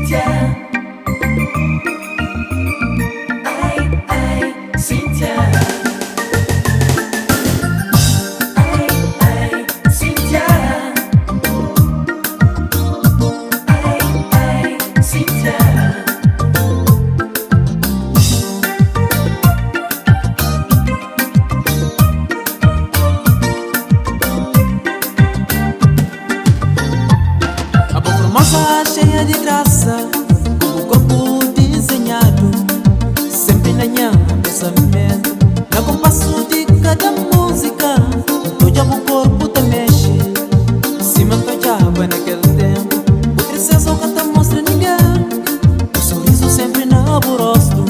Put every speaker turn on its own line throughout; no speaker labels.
Cíntia. Ai, ai, Cíntia. Ai, ai, Cíntia. Ai, ai, Cíntia.
A boca formosa cheia de graça, com o corpo desenhado, sempre na minha pensamento, na compasso de cada música, toda o corpo te mexe, se me tojava naquele tempo, o tristeza canta mostra ninguém, o sorriso sempre no rosto,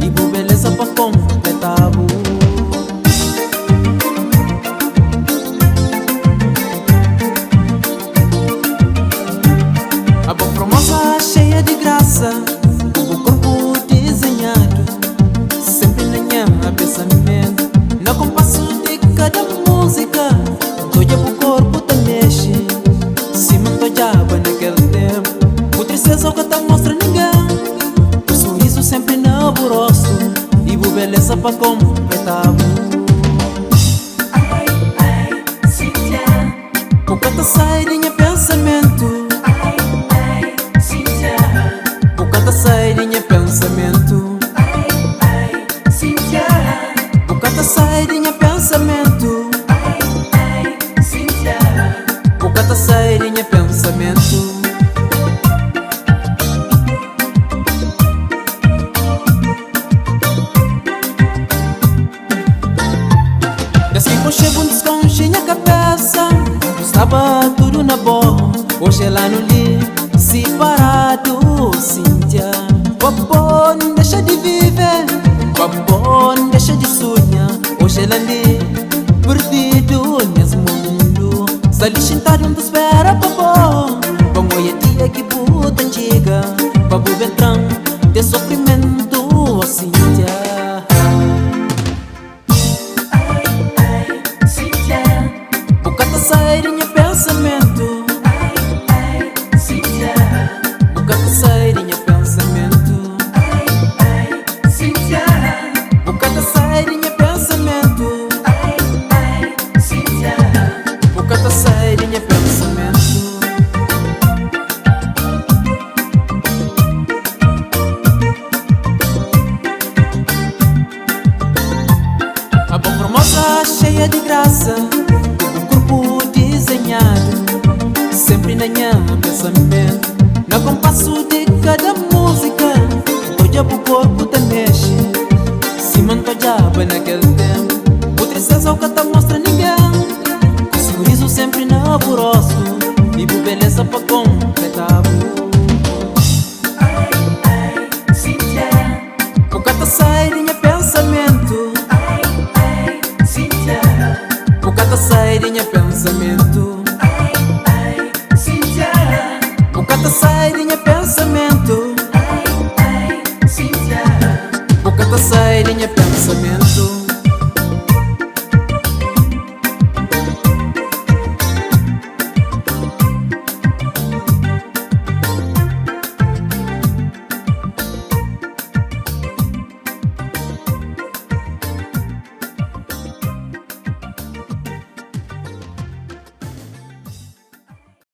e boa beleza pa completar. A boca formosa cheia de graça, o corpo desenhado, sempre na minha pensamento, no compasso de cada música, toda o corpo te mexe, se me tojava naquele tempo, o tristeza que te mostra ninguém, o sorriso sempre no rosto, e boa beleza pa completar.
Ai, ai, Cíntia.
O que te sai de minha pensamento,
Ai, ai, Cíntia.
o que te sai de minha pensamento,
Ai, ai, Cíntia.
o que te sai de minha pensamento,
Ai, ai, Cíntia.
o que te sai de minha pensamento. Desde que chego um desconche minha cabeça, estava tudo na boa. Hoje ela não li, separado, Cíntia. Popô, não deixa de viver, popô, não deixa de sonhar. Hoje ela ali, perdido nesse mundo. Sali sentado, não te espera, popô. Bom, hoje é dia que puta antiga, papo Beltrão, de sofrimento, oh, Cíntia.
Ai, ai, Cíntia.
Boca sai de minha pensamento,
Ai, ai, Cíntia.
boca sai de minha pensamento,
Ai, ai, Cíntia.
boca sai de minha pensamento,
Ai, ai, Cíntia.
boca sai de minha pensamento. A boca formosa cheia de graça, o corpo desenhado, sempre na minha pensamento, no compasso de cada música, toda o corpo te mexe, se me tojava naquele tempo, o tristeza o que te mostra ninguém, o sorriso sempre no rosto, e boa beleza pa completar.
Ai, ai, Cíntia.
O que te sai de minha pensamento,
Ai, ai, Cíntia.
o que te sai de minha pensamento,
Ai, ai, Cíntia.
o que te sai de minha pensamento,
Ai, ai, Cíntia.
o que te sai de minha pensamento.